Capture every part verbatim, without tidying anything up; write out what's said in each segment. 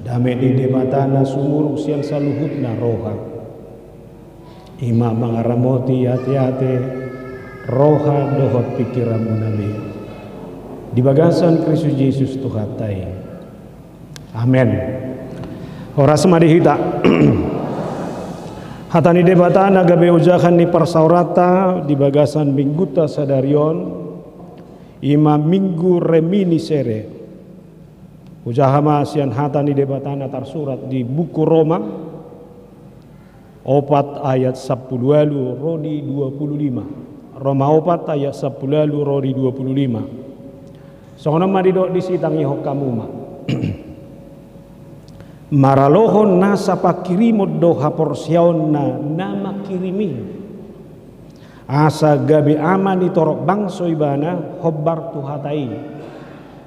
Dame ni Debata na sumurung sian saluhutna roha, i ma mangaramoti ateate, roha dohot pingkiranmuna be, di bagasan Kristus Jesus Tuhanta i. Amen. Horas ma di hita. Hata ni Debata na gabe ojahan ni parsaoranta di bagasan minggunta sadari on, i ma Minggu Reminiscere. Hujaha ma sian hata ni Debata na tarsurat di buku Roma opat ayat sampulu ualu ro di dua pulu lima. Roma opat ayat sampulu ualu ro di dua pulu lima. Songon on ma didok disi, tangihon hamu ma. Maralohon nasa pangkirimon do haporseaonna na mangkirim i, asa gabe ama ni torop bangso ibana hombar tu hata i.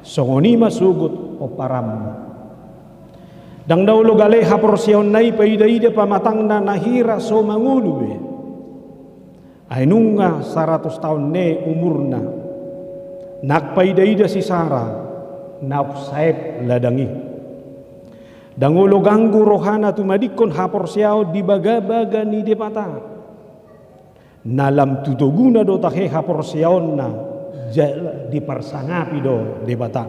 Songon i ma sogot pomparanmu. Ndang na olo gale haporseaonna i paidaida pamatangna na hira so mangolu be. Ai nunga saratus taon ne umurna, nang paidaida si Sara naung saep ladang i. Ndang olo ganggu rohana tumadingkon haporseaon di bagabaga ni Debata. Na lam tu toguna do tahe haporseaonna, jala diparsangapi do Debata.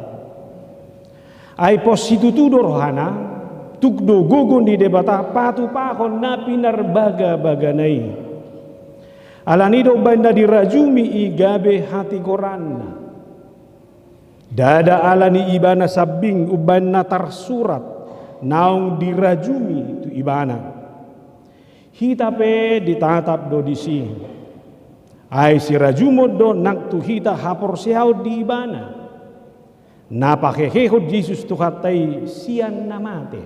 Ai pos situtu do rohana, tuk do gogo ni Debata patupahon na pinarbagabagana i. Alani do umbaen na dirajumi i gabe hatigoranna. Ndada ala ni ibana sambing umbaen na tarsurat naung dirajumi tu ibana. Hita pe ditatap do disi. Ai sirajumon do nang tu hita haporseaon di ibana, na pahehehon Jesus Tuhanta i sian na mate.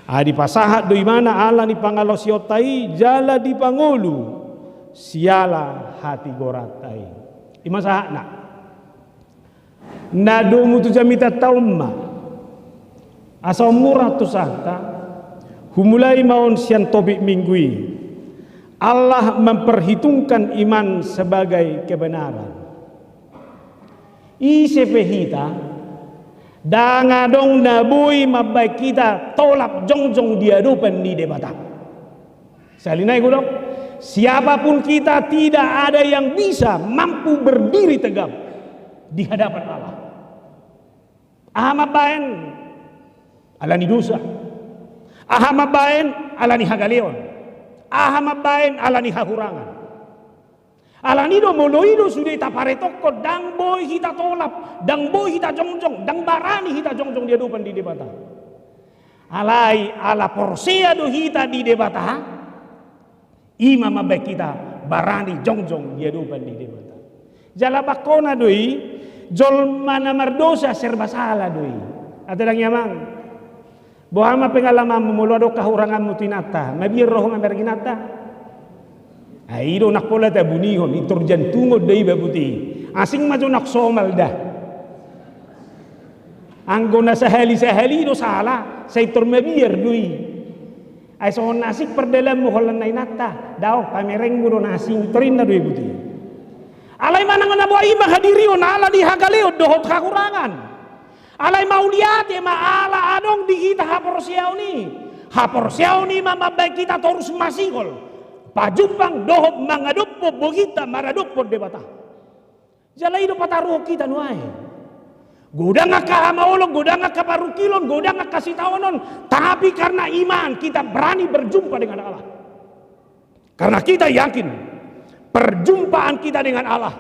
Ai dipasahat do ibana ala ni pangalaosionta i jala dipangolu siala hatigoranta i. I ma sahatna. Na domu tu jamitanta on ma. Asa on mura tu sahanta. Humulai ma on sian topik minggu i. Allah memperhitungkan iman sebagai kebenaran. Ise pe hita, ndang adong na boi mambaen hita tolap jongjong di adopan ni Debata. Sahali nai hudok, siapapun kita tidak ada yang bisa mampu berdiri tegap di hadapan Allah. Aha mambaen ala ni dosa. Aha mambaen ala ni hagaleon. Aha mambaen ala ni hahurangan. Alani do molo i do sude taparetokkon, ndang boi hita tolap, ndang boi hita jongjong, ndang barani hita jongjong di adopan ni Debata. Alai ala porsea do hita di Debata, i ma mambaen hita barani jongjong di adopan ni Debata. Jala bangkona do i, jolma na mardosa serba sala do i. Ate ndang i amang. Boha ma pengalamanmu molo adong hahuranganmu tu inanta, mabiar roha ma marga inanta? Ai i do nang pola tabunihon, intor jantungon da iba buti. Asing ma jo nang somal da. Anggo na sahali-sahali do sala, sai intor mabiar do i. Ai songon na asing pardalanmu holan na inanta, daong pamerengmu do na asing, intor inna do i buti. Alai manang na boha i ma hadirion ala ni hagaleon dohot hahurangan. Alai mauliate ma ala adong di hita haporseaon i. Haporseaon i ma mambaen hita torus masihol, pajumpang dohot mangadophon bohinta maradophon Debata. Jala i do pataruhon hita nuaeng. Godang angka hamaolon, godang angka parungkilon, godang angka sitaonon, tapi karena iman kita berani berjumpa dengan Allah. Karena kita yakin perjumpaan kita dengan Allah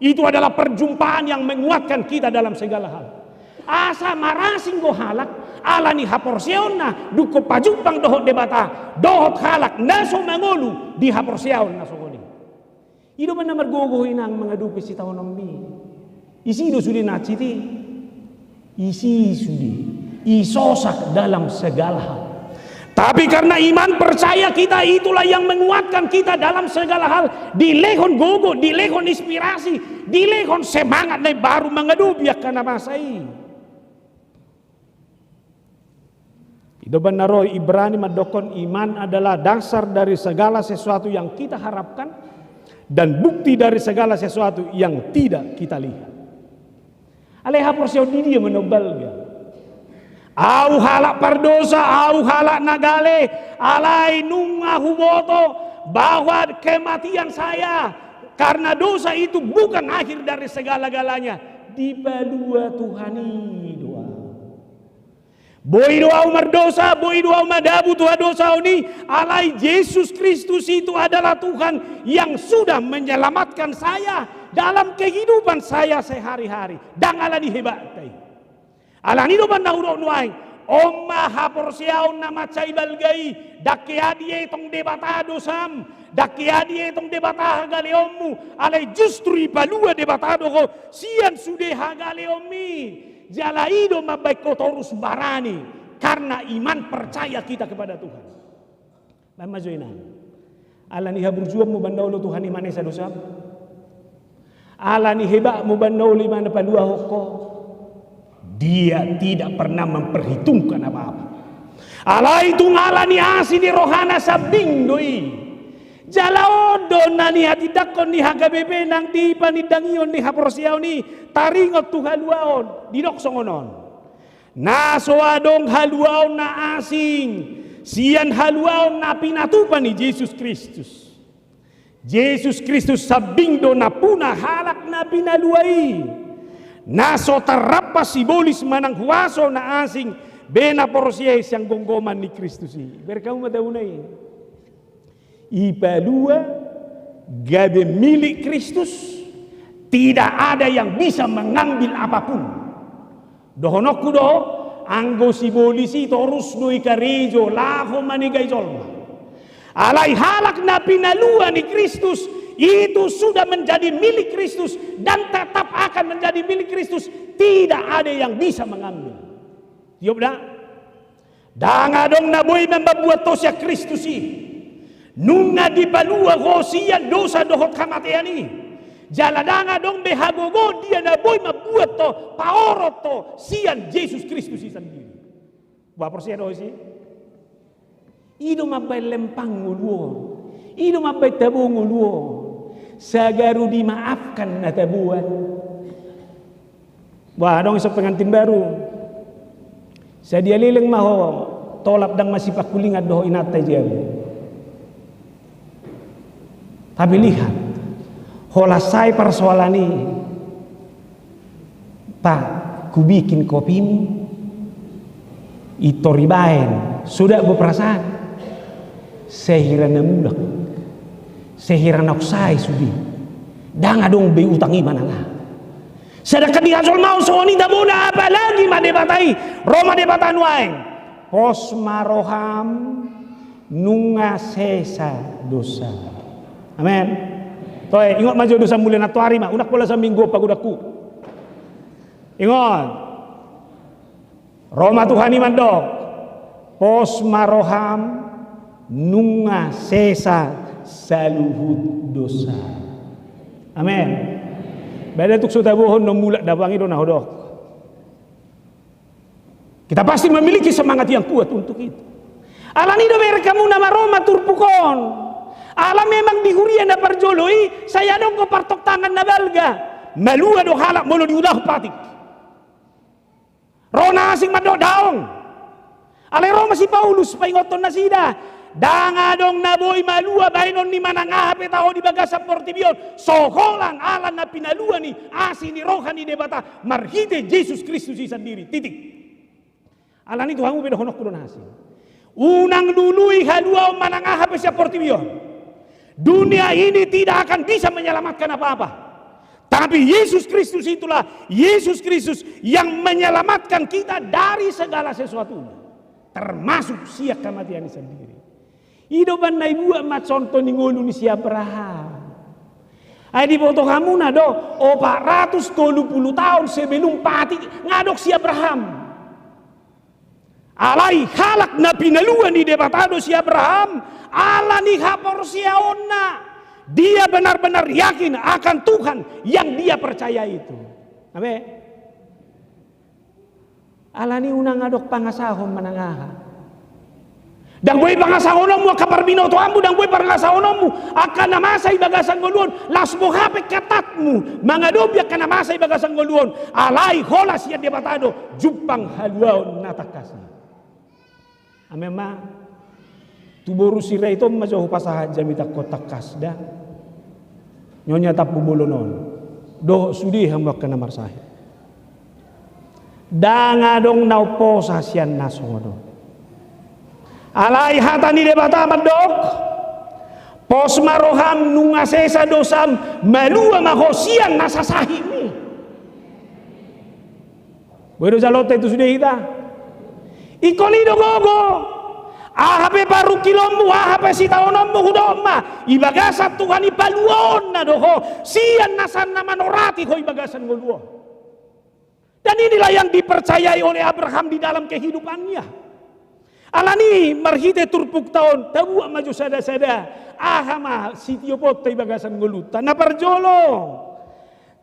itu adalah perjumpaan yang menguatkan kita dalam segala hal. Asa marasing do halak ala ni haporseaonna dungkon pajumpang dohot Debata, dohot halak na so mangolu di haporseaon na songon i. I do umbaen na margogo inang mangadopi sitaononmi. Isi do sude na hansit i. Isi sude. I sosak dalam segala hal. Tapi karena iman percaya kita, itulah yang menguatkan kita dalam segala hal. Dilehon gogo, dilehon inspirasi, dilehon semangat na baru mangadopi angka na masa i. I do umbaen na ro Ibrani mandokkon iman adalah dasar dari segala sesuatu yang kita harapkan dan bukti dari segala sesuatu yang tidak kita lihat. Alai haporseaon di dia ma na umbalga? Au halak pardosa, au halak na gale, alai nunga huboto bahwa kematian saya karena dosa itu bukan akhir dari segala-galanya. Dipalua Tuhan i do au. Boi do au mardosa, boi do au madabu tu hadosaon i, alai Jesus Kristus itu adalah Tuhan yang sudah menyelamatkan saya dalam kehidupan saya sehari-hari. Ndang alani hebakta i. Alani do umbahen na hudok nuaeng, on ma haporseaon na mansai balga i, ndang hea dietong Debata dosam, ndang hea dietong Debata hagaleonmu, alai justru dipalua Debata do ho sian sude hagaleonmi. Jala i do mambahen ho torus barani, karena iman percaya kita kepada Tuhan. Baen ma jo inang. Alani haburjuonmu umbahen na olo Tuhan i manesa dosam. Alani hebakmu umbahen na olo i na paluahon ho. Dia tidak pernah memperhitungkan apa-apa. Alai tung alani asi ni rohana sambing do i. Jala on do na nihatindangkon ni H K B P nang di panindangion ni haporseaon i taringot tu haluaon, didok songon on. Na so adong haluaon na asing sian haluaon na pinatupa ni Jesus Kristus. Jesus Kristus sambing do nampuna halak na pinalua i. Na so tarrampas sibolis manang huaso na asing be na porsea sian gomgoman ni Kristus i. Berkamu ma tabuna i. Ipalua gabe milik Kristus, tidak ada yang bisa mengambil apapun. Dohononku do, anggo sibolis i torus do i karejo laho manegai jolma. Alai halak na pinalua ni Kristus itu sudah menjadi milik Kristus dan tetap akan menjadi milik Kristus. Tidak ada yang bisa mengambil. Tiop da. Ndang adong na boi mambuat ho sian Kristus i. Nunga dipalua ho sian dosa dohot hamatean i. Jala ndang adong be hagogoon dia na boi mambuat ho, paorot ho sian Jesus Kristus i sandiri. Boha, porsea do ho disi? I do mambahen lempang ngolu on. I do mambahen tabo ngolu on. Sagaru dimaafkan na taboan. Wah, adong ison pengantin baru. Sadia leleng ma ho tolap, ndang masipangkulingan dohot inanta i jabu. Tapi lihat, holan sae parsoalan i. Pa, kubikin kopimu. Intor ibaen, so dang bo perasaan. Sai hira na mulak. Sai hira naung sae sude. Ndang adong be utang i manang aha. Sedangkan di hajolmaon songon i tabona, apalagi ma Debata i, ro ma Debata nuaeng. Pos ma roham, nunga sesa dosa. Amen. Toe, ingot ma jo dosa mulai nantoari ma, unang pola saminggu on pagodangku. Ingot. Ro ma Tuhan i mandok, pos ma roham, nunga sesa saluhut dosa. Amen. Bada tung so tabohon na mulak dapotan i do na hudok. Kita pasti memiliki semangat yang kuat untuk itu. Alani do berek hamu na maroma turpuk on. Ala memang di huria na parjolo i, sai adong do partontangan na balga. Malua do halak molo diulahon patik. Ro na asing mandok daong. Alai ro ma si Paulus paingothon nasida. Ndang adong na boi malua baenon ni manang aha pe taho di bagasan portibi on. So holan ala na pinalua ni asi ni roha ni Debata marhite Jesus Kristus i sandiri. Titik. Alani tu hamu pe dohononku do na asing. Unang lului haluaon manang aha pe sian portibi on. Dunia ini tidak akan bisa menyelamatkan apa-apa. Tapi Yesus Kristus itulah, Yesus Kristus yang menyelamatkan kita dari segala sesuatu. Termasuk sian kematian i sandiri. I do umbahen na ibuat ma contoh ni ngolu ni si Abraham. Ai diboto hamuna do, opat ratus tolu pulu taon sebelum patik, nga adong si Abraham. Alai halak na pinalua ni Debata do si Abraham, ala ni haporseaonna, dia benar-benar yakin akan Tuhan yang dia percaya itu. Amen. Alani unang adong pangasahon manang aha. Ndang boi pangasahononmu angka parbinotoanmu, ndang boi pangasahononmu angka na masa di bagasan ngolu on, laos boha pe katatmu mangadopi angka na masa di bagasan ngolu on, alai holan sian Debata do jumpang haluaon na tangkas i. Amen ma. Tu boru Sirait on ma jo hupasahat jamitangkon tangkas da. Nyonya tampu bolon on. Dohot sude hamu angka na marsahit. Ndang adong na umposa sian na songon on. Alai hata ni Debata mandok, pos ma roham, nunga sesa dosam, malua ma ho sian nasa sahitmi. Boi do jaloonta i tu sude hita. Ingkon i do gogo. Aha pe parungkilonmu, aha pe sitaononmu, hudok ma, di bagasan Tuhan i paluaonna do ho sian nasa na manorati ho di bagasan ngolu on. Dan inilah yang dipercayai oleh Abraham di dalam kehidupannya. Alani marhite turpukta on, tabuat ma jo sada-sada aha ma sitioponta di bagasan ngolunta. Na parjolo,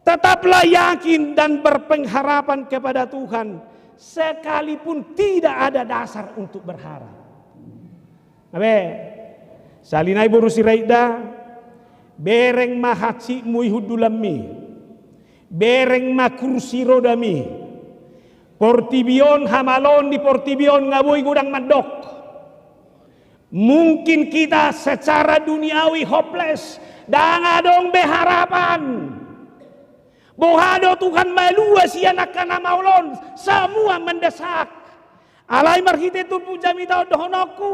tetaplah yakin dan berpengharapan kepada Tuhan, sekalipun tidak ada dasar untuk berharap. Abe, sahali nai boru Sirait da, bereng ma hansitmu di hundulanmi, bereng ma kursi rodami. Portibi on, hamaloon di portibi on nga boi godang mandok. Mungkin kita secara duniawi hopeless, ndang adong be harapan. Boha do Tuhan malua sian angka na maol on, semua mendesak. Alai marhite turpuk jamita on dohononku,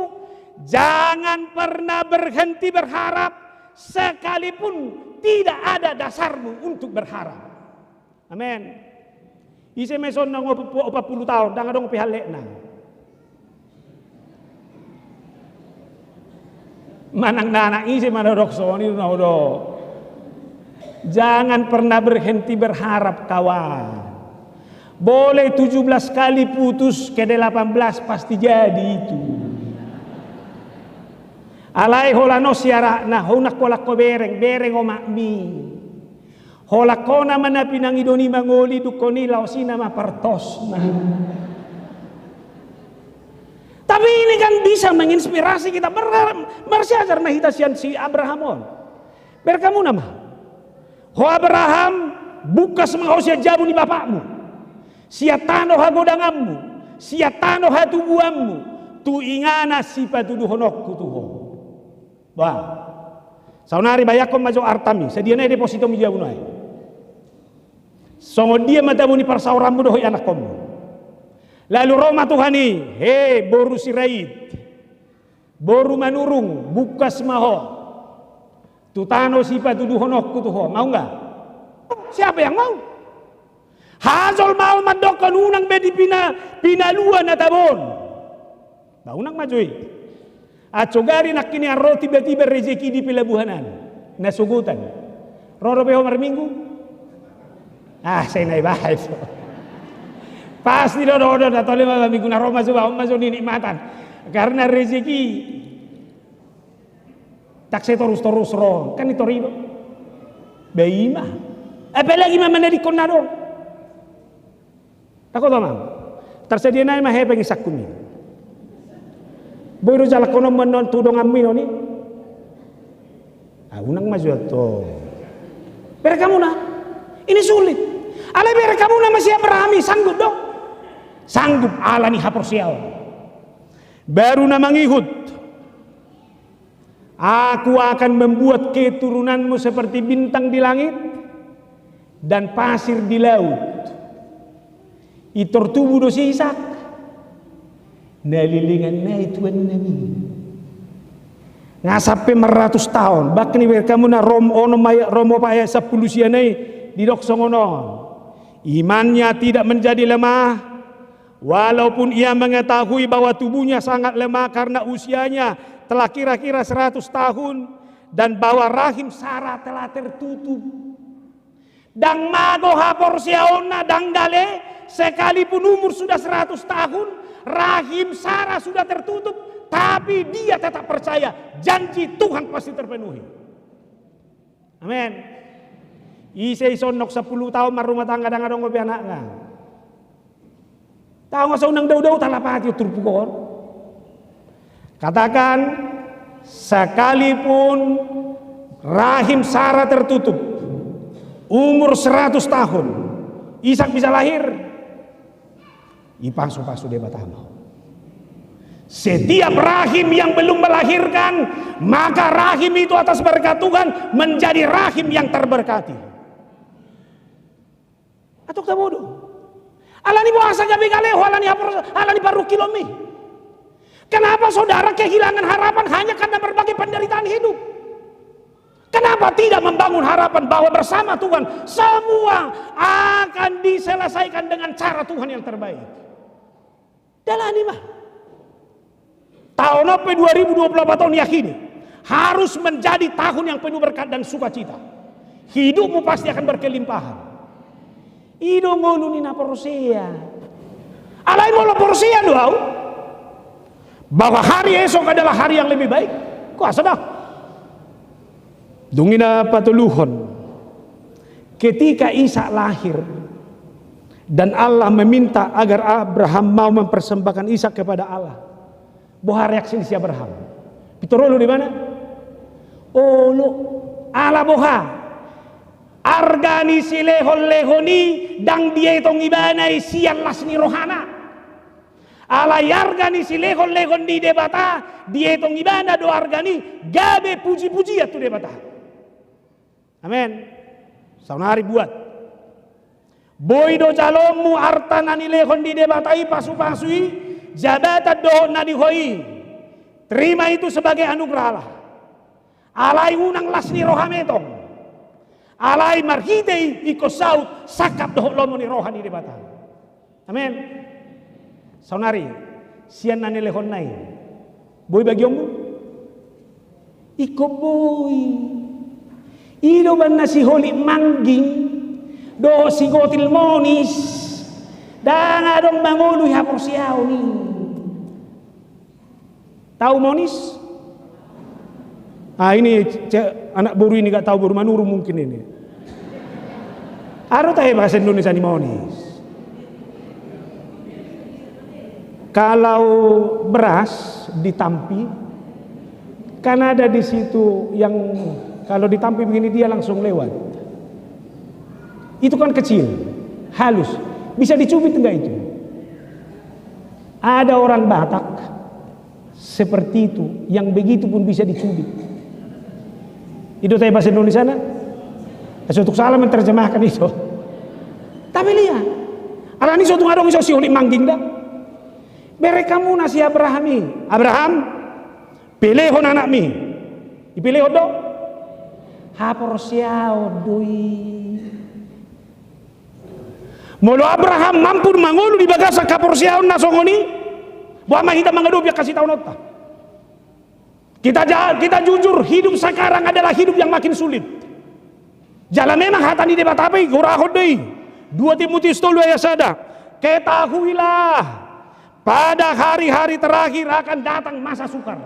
jangan pernah berhenti berharap, sekalipun tidak ada dasarmu untuk berharap. Amen. Ise ma ison na opat pulu taon, ndang adong pe halletna. Manang na anak ise ma na dok songon i na odo. Jangan pernah berhenti berharap, kawan. Boleh tujuh belas kali putus, ke delapan belas pasti jadi itu. Alai holan on siaratna, ho unang holan ho bereng, bereng omakmi. Holan hona ma na pinangido ni mangoli, dungkon i laos i nama partosna. Tapi ini kan bisa menginspirasi kita. Berharap, marsiajar ma hita sian si Abraham on. Bereng hamuna ma. Ho Abraham, bungkas ma ho sian jabu ni bapakmu, sian tano hagodanganmu, sian tano hatubuanmu, tu inganan sipatuduhononku tu ho. Bah. Saonari bayangkon ma jo artami, sadia nai depositomu di jabuna i. Songon dia ma tabo ni parsaoranmu dohot ianakkonmu. Lalu ro ma Tuhan i, he boru Sirait, boru Manurung, bungkas ma ho tu tano sipatuduhononku tu ho, mau nggak? Siapa yang mau? Hajol ma au mandokkon unang be dipina, pinalua na tabo on. Ba unang ma jo i. Aco gari nangkin i ro tiba-tiba rezeki di pelabuhan an. Na sogotan. Ro dope ho marminggu? Ah, sai na i bahen. Pasti do, do, do, na tole ma minggu na ro ma jo, ba on ma jo ninikmatan. Karena rezeki. Tak sai torus-torus ro, kan i tor i do. Ba i ma. Apalagi ma manadingkon na adong. Tako to, Mam. Tarsadia nai ma hepeng i sangkun i. Boi do jalakhononmu annon tu donganmu i non i. Ah, unang ma jo to. Bereng hamuna. Ini sulit. Alai bereng hamuna ma si Abraham i, sanggup do. Sanggup ala ni haporseaon. Baru na mangihut. Aku akan membuat keturunanmu seperti bintang di langit dan pasir di laut. Intor tubu do si Isak. Na leleng an nai tuan nami. Nga sampe maratus taon. Bahkan ibereng hamuna Rom onom ayat, Rom opat ayat sampulu sia nai didok songon on. Imannya tidak menjadi lemah. Walaupun ia mengetahui bahwa tubuhnya sangat lemah karena usianya telah kira-kira seratus tahun dan bahwa rahim Sarah telah tertutup. Ndang mago haporseaonna, ndang gale, sekalipun umur sudah seratus tahun, rahim Sarah sudah tertutup, tapi dia tetap percaya janji Tuhan pasti terpenuhi. Amen. Ise ison nong sampulu taon marrumah tangga ndang adong dope anakna. Tahu nga so unang dao-dao talapati turpuk on. Katakan, sekalipun rahim Sara tertutup, umur seratus tahun, Ishak bisa lahir? Ipasu-pasu Debata ma. Setiap rahim yang belum melahirkan, maka rahim itu atas berkat Tuhan menjadi rahim yang terberkati. Atau kita bodoh? Alani boasa gabe gale ho, alani hapor, alani parungkilonmi. Kenapa saudara kehilangan harapan hanya karena berbagai penderitaan hidup? Kenapa tidak membangun harapan bahwa bersama Tuhan semua akan diselesaikan dengan cara Tuhan yang terbaik? Dalani ma. Taon on pe dua ribu dua puluh empat on, yakini, harus menjadi tahun yang penuh berkat dan sukacita. Hidupmu pasti akan berkelimpahan. I do ngolu ni na porsea. Alai molo porsea do au bahwa hari esok adalah hari yang lebih baik, kuasa dah. Dung i na patoluhon, ketika Ishak lahir dan Allah meminta agar Abraham mau mempersembahkan Ishak kepada Allah, boha reaksi ni si Abraham? Pintor olo do ibana? Olo. Ala boha? Arga ni silehon-lehon i ndang dietong ibana i sian las ni rohana. Alai arga ni silehon-lehon ni Debata dietong ibana do arga ni gabe puji-pujian tu Debata. Amen. Saonari buat. Boi do jaloonmu arta na nilehon ni Debata i, pasu-pasu i, jabatan dohot na di ho i. Terima itu sebagai anugerah Allah. Alai unang las ni roham etong. Alai marhite i ingkon saut sangkap dohot lomo ni roha ni Debata. Amen. Saonari, sian na nilehonna i, boi bagionmu? Ingkon boi. I do umbahen na si Holik Mangging dohot si Gotil Monis. Ndang adong mangolu i haporseaon i. Tau Monis? Ah, ini ce-, anak boru ini gak tau, boru Manurung mungkin ini. Aro tahe bahasa Indonesia ni Monis. Kalau beras ditampi, kan ada di situ yang kalau ditampi begini dia langsung lewat. Itu kan kecil, halus, bisa dicubit enggak itu? Ada orang Batak seperti itu, yang begitu pun bisa dicubit. I do tahe bahasa Indonesia na. Sotung salah menerjemahkan itu. Tapi lihat, alani sotung adong i so si Holik Mangging da. Bere hamuna si Abraham i. Abraham, pelehon anakmi. Ipelehon do? Haporseaon do i. Molo Abraham mampu mangolu di bagasan haporseaon na songon i, boha ma hita mangadopi angka sitaononta? Kita ja-, kita jujur, hidup sekarang adalah hidup yang makin sulit. Jala memang hata ni Debata pe igorahon do i. Dua Timotius tolu ayat sada. Ketahuilah, pada hari-hari terakhir akan datang masa sukar.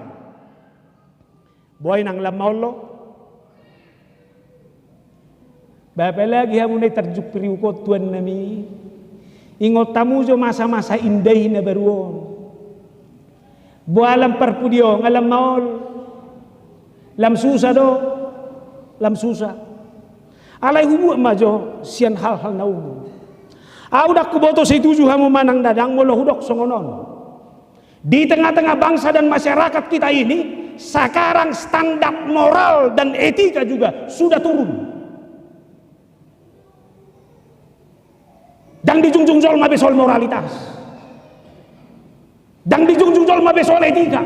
Boha i nang lam ma on lo? Ba apalagi hamu na i tarjumpa riuk on tuan nami. Ingot hamu jo masa-masa indah i na baru on. Boha lam parpudi on, nga lam ma on? Lam susa do, lam susa. Alai hubuat ma jo sian hal-hal na umum. Au ndang huboto setuju hamu manang ndang molo hudok songon on. Di tengah-tengah bangsa dan masyarakat kita ini, sekarang standar moral dan etika juga sudah turun. Ndang dijunjung jolma be soal moralitas. Ndang dijunjung jolma be soal etika.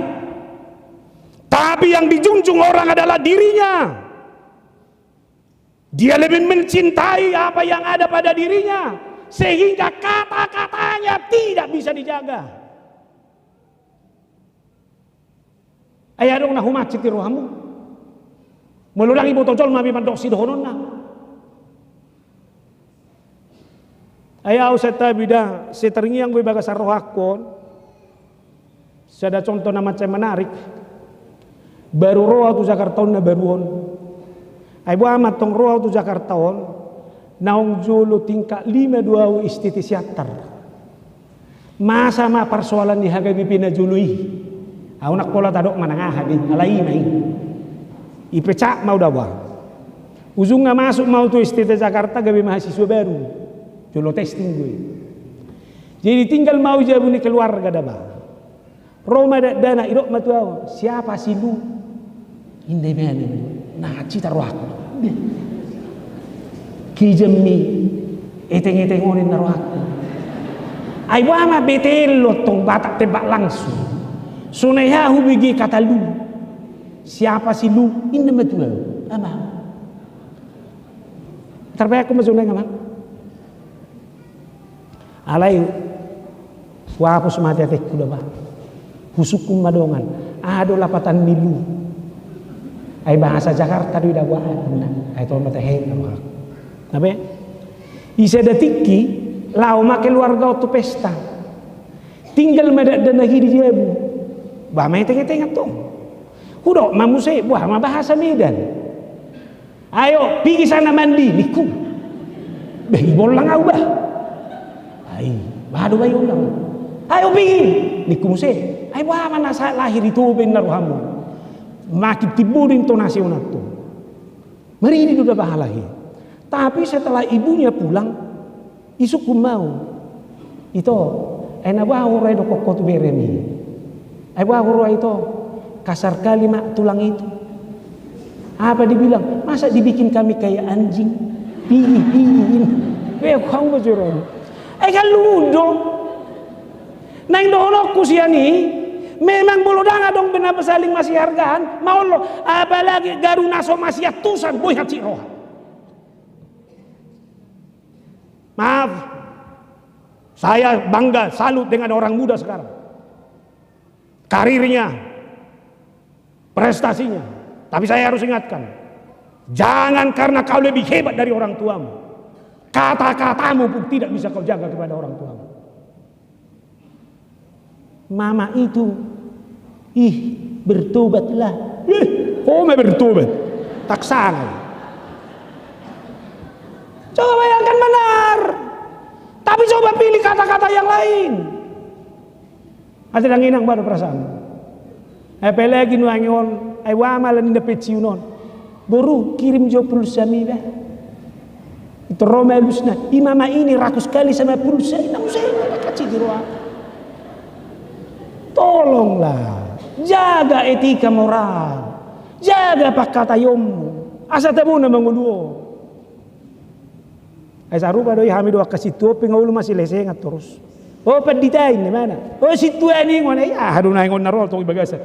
Tapi yang dijunjung orang adalah dirinya. Dia lebih mencintai apa yang ada pada dirinya, sehingga kata-katanya tidak bisa dijaga. Ai adong na humansit di rohamu? Molo ndang iboto jolma be mandok sidohononna. Ai au santabi da, sai terngiang do i bagasan rohangku on. Sada contoh na mansai menarik. Baru ro au tu Jakarta on na baru on. Ai boha ma antong ro au tu Jakarta on, naung jolo tingkat lima do au S T T Siantar. Masa ma parsoalan ni H K B P na jolo i? Au nang pola tadok manang aha be, alai i ma i. Dipecat ma au da ba. Ujungna masuk ma au tu S T T Jakarta gabe mahasiswa baru. Jolo testing do i. Jadi tinggal ma au di jabu ni keluarga da ba. Ro ma dakdanak, didok ma tu au, "Siapa si Lu?" Inda i ma na, na cita rohangku. Kejam i, eteng-eteng on ninna rohangku. Ai boha ma B T L do tong, Batak tembak langsung. Sonai hea hubege kata Lu. "Siapa si Lu?" Inda ma tu au. Amang. Tarbahen ma sonai, Amang. Alai huhapus ma ate-atengku da ba. Husungkun ma dongan. Aha do lapatan ni Lu? Ai bahasa Jakarta do i da ba. Ai tong ma tahe na ba. Ise da tingki, laho ma keluarga on tu pesta. Tinggal ma dakdanak i di jabu. Boha ma eteng-eteng tong. Hudok ma muse, boha ma bahasa Medan. "Ayo, pigi sana mandi," ningku. Bah, i bollang au bah. Ai, bah do bah i bollang. "Ayo, pigi," ningku muse. Ai boha ma na sahat lahir i tu baen na rohamu. Makin timbo do intonasi on tu. Maridi do da ba halak i. Tapi setelah ibunya pulang, disungkun ma au. "Ito, ai na boha huroa i dokkon ho tu berem i? Ai boha huroa i, Ito? Kasar kali ma tulang itu. Apa dibilang? Masa dibikin kami kayak anjing? Pigi, pigi ini." Be, hamu ma jolo. Ai kan lungun do. Naeng dohononku sian i, memang molo ndang adong be na saling masihargaan, maol do, apalagi garu na so masiantusan, boi hansit roha. Maaf, saya bangga, salut dengan orang muda sekarang. Karirnya, prestasinya. Tapi saya harus ingatkan, jangan karena kau lebih hebat dari orang tuamu, kata-katamu pun tidak bisa kau jaga kepada orang tuamu. Mama itu, ih, bertobatlah. Ih, ho ma bertobat. Taksana. Coba bayangkan benar. Tapi coba pilih kata-kata yang lain. Ate dang enak ba do perasaan. Apalagi nuaeng on, ai boha ma ala ni na pensiun on. "Boru, kirim jo pulsami bah." Ito ro ma alusna, "I mama ini rakus kali sama pulsa." Inna muse, na kaci di roha. Tolonglah, jaga etika moral, jaga pangkataionmu, asa tabo na mangolu on. Ai sarupa do i, hami do angka sintua pe nga olo masilesengan torus. "O pandita," ninna imana. "O sintua," ninna imana. Ai aha do na ingot na ro tong i bagasan.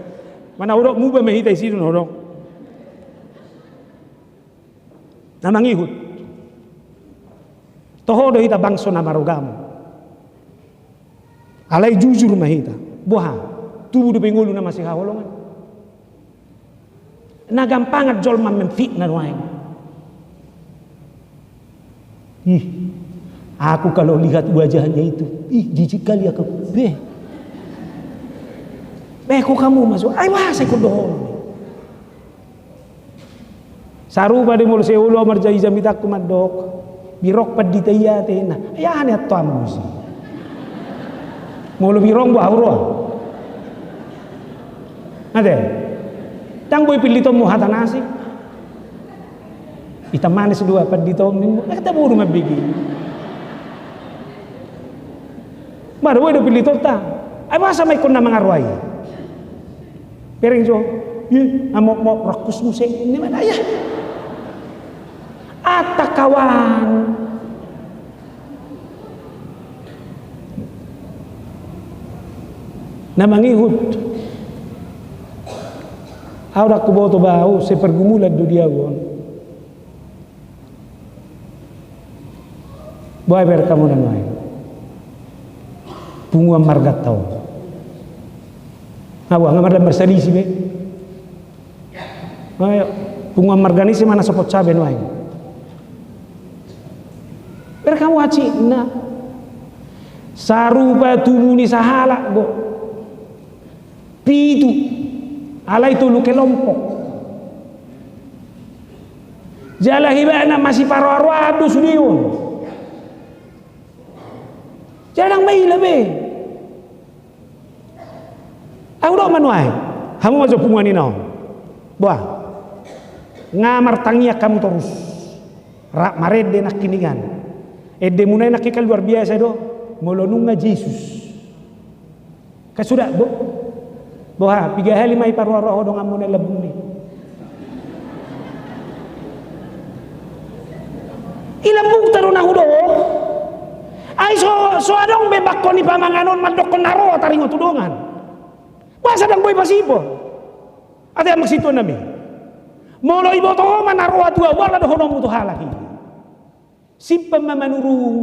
Mana hudok muba ma hita i sidon hudok. Na mangihut. Toho do hita bangso na maragama. Alai jujur ma hita. Boha, tubu dope ngolu na masihaholongan. Na gampangan jolma memfitnah nuaeng. Ih, aku kalau lihat wajahnya itu, ih, jijik kali aku. Be. Be, kok kamu masuk? Ai, wah, saya kudohon. Sarupa do molo sai olo au marjamita-jamita mandok, birong pandita i ate, ninna. Ai aha niantuanmu disi? Molo birong boha huroa? Ate. Ndang boi pillitonmu hata na asing. Itan manis do pandita on, ninmu. Eh, taboru mambege. Mada boi do pillitonta. Ai boasa ma ingkon na mangaroa i? Bereng jo. Ih, amokmok, rakus muse. Ninna ma da ia. Atta kawan. Na mangihut. Au ndang huboto ba, au sai pergumulan do di au on. Boha ibereng hamu na nuaeng? Punguan marganta on. Nga boha, nga mardalan marsalisi be. Ayo, punguan marga ni si mana sopot sabe nuaeng. Bereng hamu hansit na. Sarupa tubu ni sahalak do. Pitu. Alai tolu kelompok. Jala ibana masiparoa-roa do sude on. Jala ndang maila be. Au do manuae, hamu ma jo punguan i na on. Boa. Nga martangiang hamu torus. Rap marende nangkiningan. Endemuna i nangkin kan luar biasa do. Molo nunga Jesus. Kan suda, bo. Boha, piga hali ma i paruaruaho donganmu na lambung i. I lambungta do na hudok. Ai so, so adong be bangko ni pamangan on mandokkon na ro taringot tu dongan. Boasa ndang boi pasipol. Ate amang situan nami. Molo iboto ho ma na ro tu ahu ala dohononmu tu halak i. Simpan ma manurung.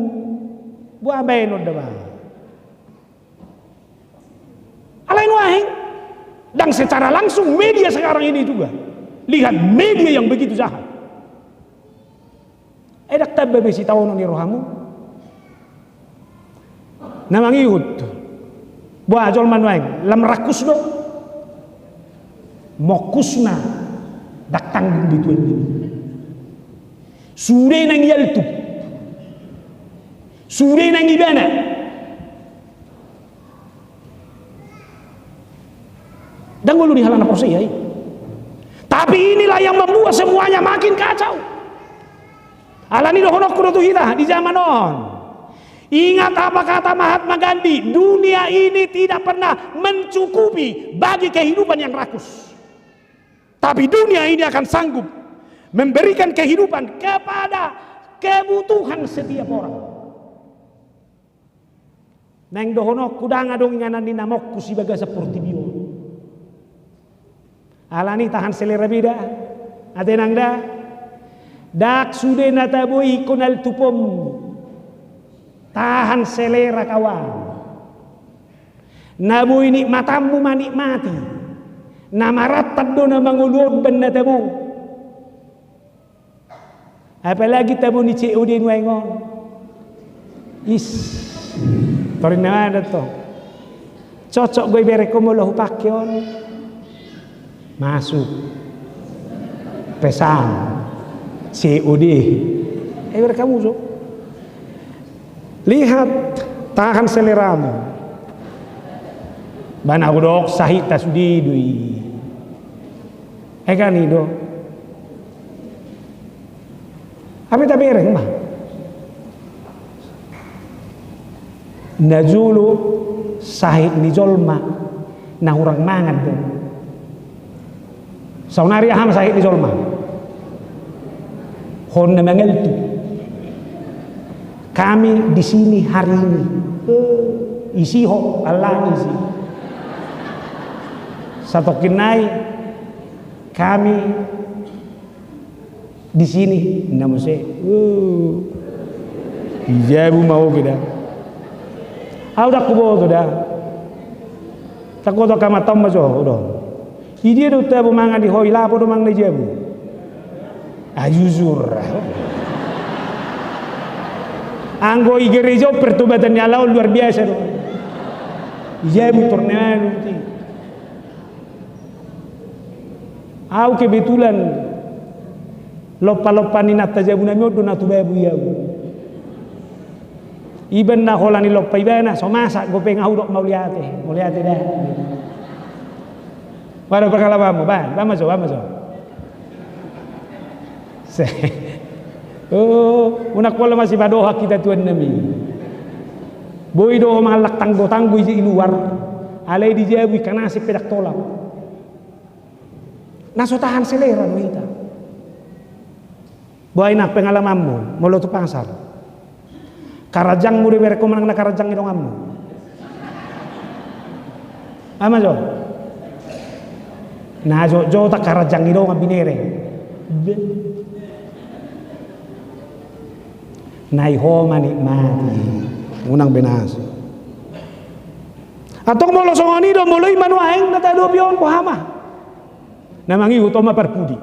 Boa baenon da ba. Alai nuaeng. Ndang secara langsung media sekarang ini juga. Lihat media yang begitu jahat. Ai ndang tamba be sitaonon ni rohamu. Na mangihut. Boa jolma nuaeng, lam rakus do. Mongkusna ndang tanggung be tuan i. Sude nang ialtup. Sude nang ibana. Ndang olo di halak na porsea i. Tapi inilah yang membuat semuanya makin kacau. Alani dohononku do tu hita di zaman on. Ingat apa kata Mahatma Gandhi, dunia ini tidak pernah mencukupi bagi kehidupan yang rakus. Tapi dunia ini akan sanggup memberikan kehidupan kepada kebutuhan setiap orang. Naeng dohononku ndang adong inganan ni na mongkus di bagasan portibi on. Alani tahan selera be da. Ate nang da. Ndang sude na tabo ingkon altupon. Tahan selera kawan. Na boi nikmatanmu manikmati. Na marantan do na mangolu on umbahen na tabo. Apalagi tabo ni C O D nuaeng on. Is. Torin na mana tong. Cocok do iberengku molo hupake on. Masuk. Pesan. C O D. Ai bereng hamu jo. Lihat, tahan seleramu. Ba na hudok sahit ta sude do i. Ai kan i do. Hape tabereng ma. Najolo sahit ni jolma na hurang mangan do. Saonari aha ma sahit ni jolma? Hon na mangaltu. Kami di sini hari ini. Eh, isi ho, alani isi. Satongkin nai kami di sini, na muse. Uh. Di jabu ma oke da. Au ndang huboto da. Takoto kamata ma jo, udah. Idia do tabo mangan di ho, i lapo do mangan di jabu. Ah, jujur. Anggo i gereja pertobatan ni Allah luar biasa do. Di jabu torneanu ti. Au kebetulan lompa-lompa ni nanta jabu nami on do na tu babu i au. Iba na holan ni lompa ibana so masa gopeng au dok mauliate, mauliate da. Wado pengalamanmu, ba, ba ma jo, ba ma jo. Se. Oh, unang pola masipadohak hita tuan nami. Boi do mangallang tanggo-tanggo i luar. Alai di jabu i kanasip pe ndang tolap. Na so tahan selera do hita. Boa inang pengalamanmu molo tu pasar. Karanjangmu do iberengku manang na karanjang ni donganmu? Ama jo. Na jo jo ta karanjang ni dongan binereng. Nai ho manikmati. Unang be na so. Antong molo songon i do molo i manuaeng na tadopi on boha ma. Na mangihut on ma parpudi.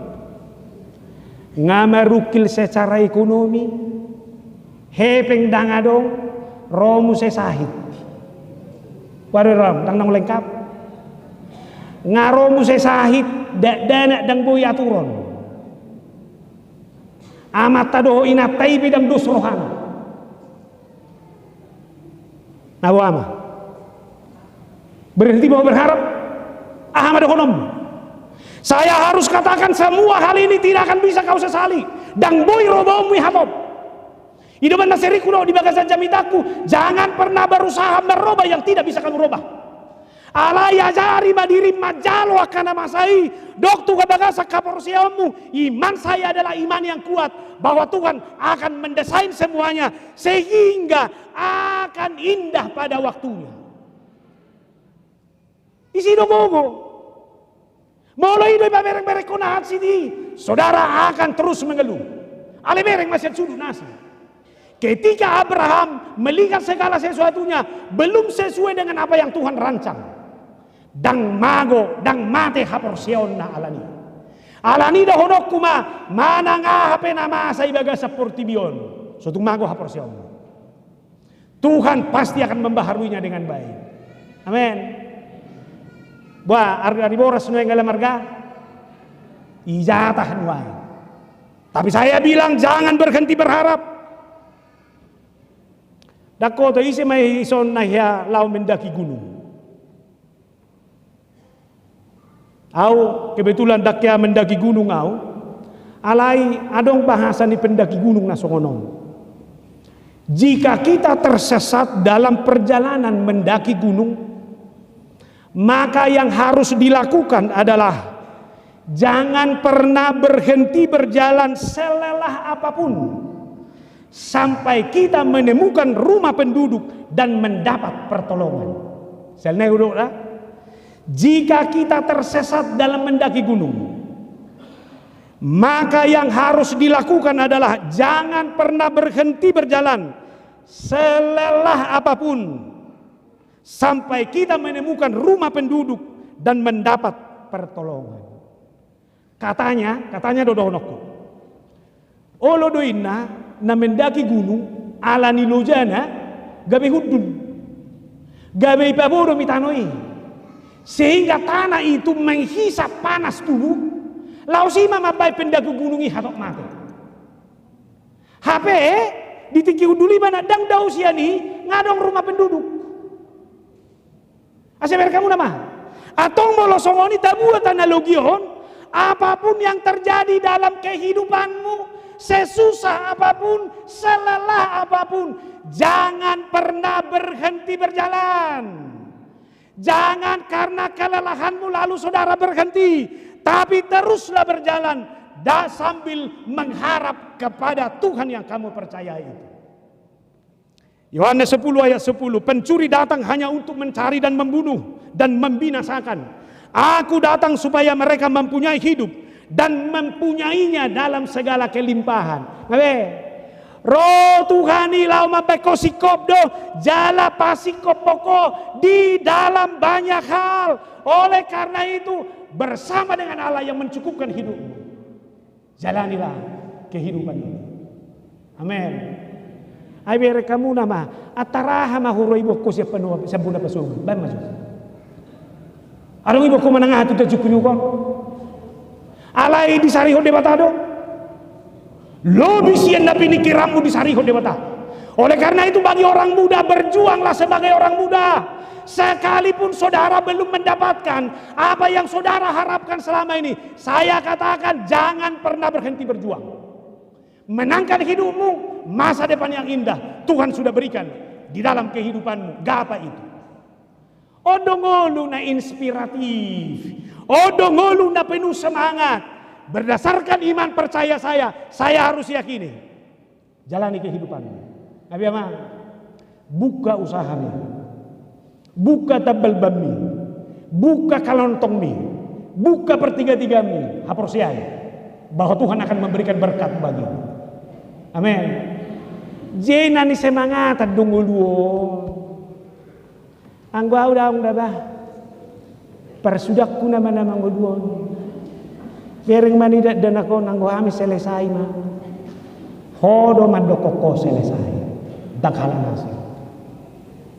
Nga marungkil secara ekonomi, hepeng ndang adong, ro muse sahit. Wado ro ndang ndang lengkap. Nga ro muse sahit, dakdanak ndang boi aturon. Amanta dohot inanta i pe ndang dos rohana. Na boha ma? Berhenti ma ho berharap? Aha ma dohononmu? Saya harus katakan semua hal ini tidak akan bisa kau sesali. Ndang boi robaonmu i hatop. I do umbahen na sering hudok di bagasan jamitangku, jangan pernah berusaha merubah yang tidak bisa kamu rubah. Alai ajari ma dirim manjalo angka na masa i, dok tu bagasan haporseaonmu, iman saya adalah iman yang kuat, bahwa Tuhan akan mendesain semuanya sehingga akan indah pada waktunya. Isi do gogo. Molo i do ipabereng-bereng hona hansit i, saudara akan terus mengeluh. Alai bereng ma sian sudut na asing. Ketika Abraham melihat segala sesuatunya belum sesuai dengan apa yang Tuhan rancang, ndang mago, ndang mate haporseaonna alani. Alani dohononku ma, manang aha pe na masa i bagasan portibi on, so tung mago haporseaonmu. Tuhan pasti akan membaharuinya dengan baik. Amin. Wah, ari, ari boras nuaeng ala marga. Ijatah nuaeng. Tapi saya bilang jangan berhenti berharap. Dakkoto ise ma i son na hea laho mendaki gunung. Au kebetulan ndang hea mendaki gunung au, alai adong bahasa ni pendaki gunung na songon on. Jika kita tersesat dalam perjalanan mendaki gunung, maka yang harus dilakukan adalah jangan pernah berhenti berjalan selelah apapun sampai kita menemukan rumah penduduk dan mendapat pertolongan. Selesai dulu lah. Jika kita tersesat dalam mendaki gunung, maka yang harus dilakukan adalah jangan pernah berhenti berjalan selelah apapun sampai kita menemukan rumah penduduk dan mendapat pertolongan. Katanya, katanya do dohononku. Olo do inna na mendaki gunung, ala ni lojana gabe hundul. Gabe ipabodo mi tano i. Sehingga tanah itu menghisap panas tubuh. Laos i ma mambaen pendaki gunung i hatop mate. Hape di tingki hundul i ba na ndang dao sian i, nga adong rumah penduduk. Asa bereng hamu nama. Antong molo songon i tabuat analogi on, apapun yang terjadi dalam kehidupanmu, sesusah apapun, selelah apapun, jangan pernah berhenti berjalan. Jangan karena kelelahanmu lalu saudara berhenti, tapi teruslah berjalan da sambil mengharap kepada Tuhan yang kamu percayai itu. Yohanes sepuluh ayat sepuluh, pencuri datang hanya untuk mencari dan membunuh dan membinasakan. Aku datang supaya mereka mempunyai hidup dan mempunyainya dalam segala kelimpahan. Ngabe? Ro Tuhan i laho mambaen ho singkop do, jala pasingkophon ho di dalam banyak hal. Oleh karena itu, bersama dengan Allah yang mencukupkan hidupmu. Jalanilah kehidupan ini. Amin. Ai bereng hamu nama, antara aha ma huroibohon ho sian bona, sian bona pasogit, baen ma jo. Adong ibohon ho manang aha tu tajumpang on. Alai disarihon Debata do. Lobi sian na pinikiranmu disarihon Debata. Oleh karena itu, bagi orang muda, berjuanglah sebagai orang muda. Sekalipun saudara belum mendapatkan apa yang saudara harapkan selama ini, saya katakan, jangan pernah berhenti berjuang. Menangkan hidupmu, masa depan yang indah Tuhan sudah berikan di dalam kehidupanmu. Gapa itu? On do ngolu na inspiratif. On do ngolu na penuh semangat. Berdasarkan iman percaya saya, saya harus yakini. Jalani kehidupanmu. Ngabe, amang, buka usahami, buka tambal banmi, buka kalontongmi, buka partiga-tigami, haporseai bahwa Tuhan akan memberikan berkat bagimu. Amin. Jadi na nisemangatan do ngolu on. Anggo au daong da bah. Parsudangku nama na mangolu on. Bereng ma ni dakdanak on, anggo hami selesai ma. Ho do mandokkon ho selesai. Ndang halak na asing.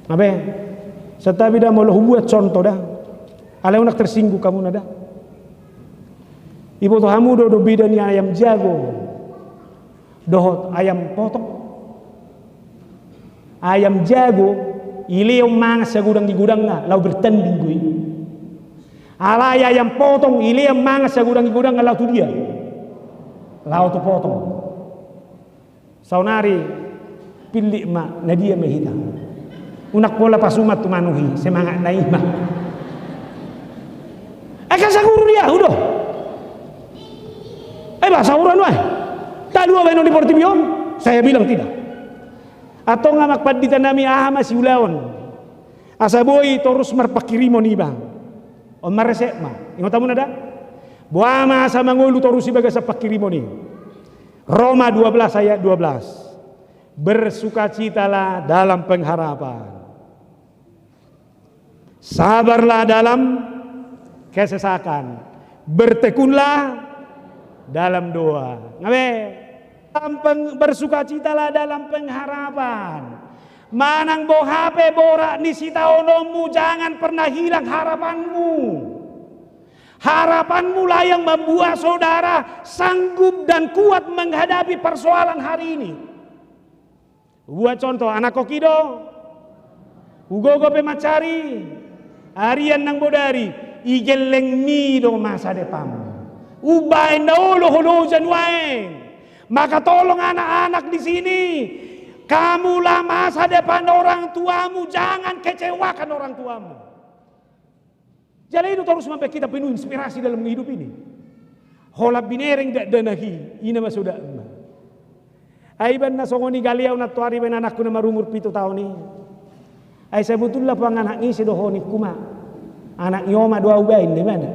Abe. Santabi da molo hubuat contoh da. Alai unang tersinggung hamu na da. Iboto hamu do, do beda ni ayam jago dohot ayam potong. Ayam jago, ilehon mangan sagodang di godangna, laho bertanding do i. Alai ayam potong, ilean mangan sagodang-godang, laho tu dia? Laho tu potong. Saonari pillit ma, na dia ma hita. Unang pola pasuman tu manuhi, semangatna i ma. Ai kan saguru dia, udah. Ai ba, sahuran wai. Talu baenon di portibi on, saya bilang tidak. Antong amang pandita nami, aha ma siulaon? Asa boi torus marpangkirimon iba. On ma resep ma. Ingot hamu na da? Boha ma asa mangolu torus i bagasan pangkirimon i? Roma dua belas ayat dua belas. Bersukacitalah dalam pengharapan. Sabarlah dalam kesesakan. Bertekunlah dalam doa. Ngabe? Dalam peng-, bersukacitalah dalam pengharapan. Manang boha pe borat ni sitaononmu, jangan pernah hilang harapanmu. Harapanmulah yang membuat saudara sanggup dan kuat menghadapi persoalan hari ini. Buat contoh, anak koki do. Hugogo pe mansari, arian nang bodari, igellengmi do masa depanmu. Umbaen na olo ho loja nuaeng. Maka tolong anak-anak di sini, kamulah masa depan orang tuamu, jangan kecewakan orang tuamu. Jala i do torus mambaen hita penuh inspirasi dalam hidup ini. Holan binereng dakdanak i, i na masodap ma. Ai iba na songon i galean on, antuari, baen anakku na marumur pitu taon i. Ai sabotulna, puang anak ni ise do ho, ningku ma. Anak ni oma do au baen, ninna ibana.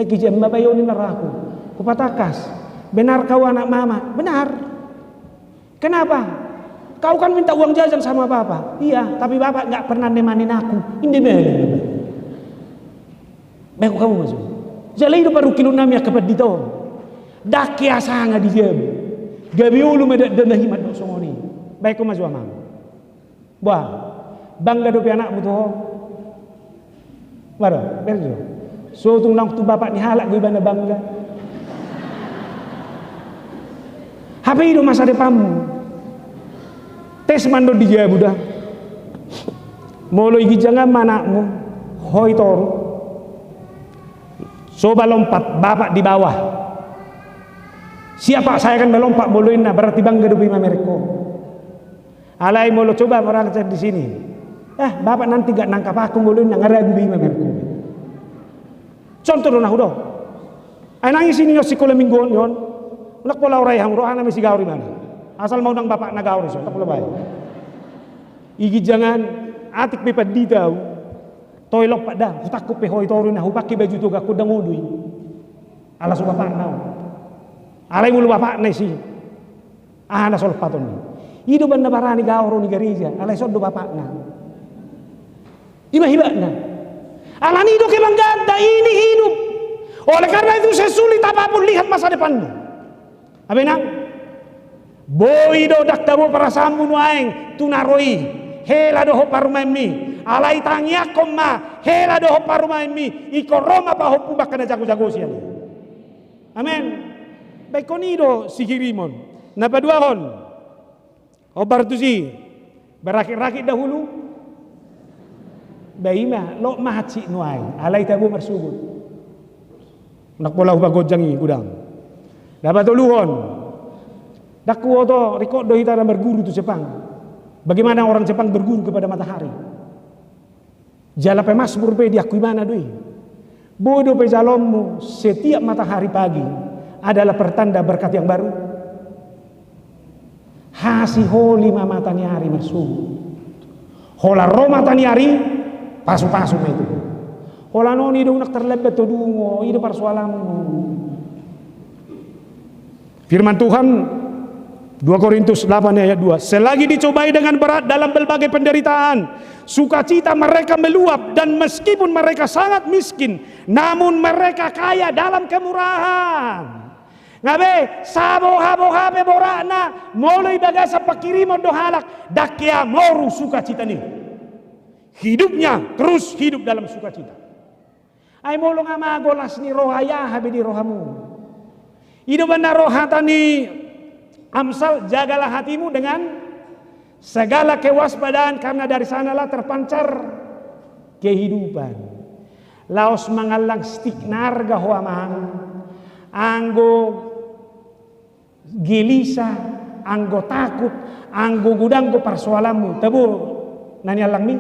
Ai gijang ma bayo, ninna rohangku. Hupatangkas. Benar kau anak mama. Benar. Kenapa? Kau kan minta uang jajan sama bapak. Iya, tapi bapak nggak pernah nemanin aku. Inde mele. Baik, kamu masuk. Jala i do parungkilon nami angka pandita on. Ndang hea sanga di jabu. Gabe olo ma dakdanak i mandok songon i. Baik, kamu masuk, amang. Bah, bangga dope anakmu tu ho. Maro, berjo. So tung naung tu bapak ni halak do ibana bangga. Hape i do masa depanmu. Tes ma on di jabu da. Molo iginjangan ma anakmu, ho i toru. Coba lompat, bapak di bawah. Siap, Pak, saya akan melompat, molo ninna, berarti bangga dope i mamereng ho. Alai molo coba berangkat di sini. Eh, bapak nanti nggak nangkap aku, molo ninna, nga ragu be i mamereng ho. Contoh do na hudok. Ai nangis i on sikola mingguan i on. Unang pola urai hamu, rohana ma sigaor ibana. Asal ma unang bapakna gaor i, so, unang pola baen. Iginjangan, atik pe pandita au. Toe lompat da, hutangkup pe ho i toru, na hupangke baju toga, ho ndang olo i. Ala so bapakna au. Alai molo bapakna i si. Aha na so lompaton i? I do umbaen na barani gaor on di gareja, alai so do bapakna. I ma hebatna. Alani i do kebanggaanta, ini hidup. Oleh karena itu, sesulit apapun, lihat masa depanmu. Amen, ah? Boi do ndang tabo perasaanmu nuaeng tu na ro i. Hela dohot parumaenmi. Alai tangiangkon ma, hela dohot parumaenmi. Ingkon ro ma pahompu angka na jagojago sian i. Amen. Baenon i do sihirimon. Na paduahon. Hombar tusi. Berakit-rakit dahulu. Ba i ma, lot ma hansit nuaeng. Alai tabo marsogot. Unang pola hupagonjang i godang. Na patoluhon. Ndang huboto, ringkot do hita na marguru tu Jepang. Bagaimana orang Jepang berguru kepada matahari. Jala pemazmur pe diaku ibana do i. Boi dope jaloonmu setiap matahari pagi adalah pertanda berkat yang baru? Hasiholi ma mata ni ari marsogot. Holan ro mata ni ari, pasupasu ma i tu ho. Holan on i do unang terlambat ho dungo, i do parsoalanmu. Firman Tuhan, dua Korintus delapan ayat dua, "Selagi dicobai dengan berat dalam berbagai penderitaan, sukacita mereka meluap, dan meskipun mereka sangat miskin, namun mereka kaya dalam kemurahan." Ngabe, sabohaboha pe boratna, molo di bagasan pangkirimon do halak, ndang hea moru sukacitana i. Hidupnya terus hidup dalam sukacita. Ai molo nga mago las ni roha, ai aha be di rohamu? I do umbaen na ro hata ni Amsal, "Jagalah hatimu dengan segala kewaspadaan, karena dari sanalah terpancar kehidupan." Laos mangallang stik na arga ho amang, anggo gelisah, anggo takut, anggo godang do parsoalanmu, tabo na niallangmi?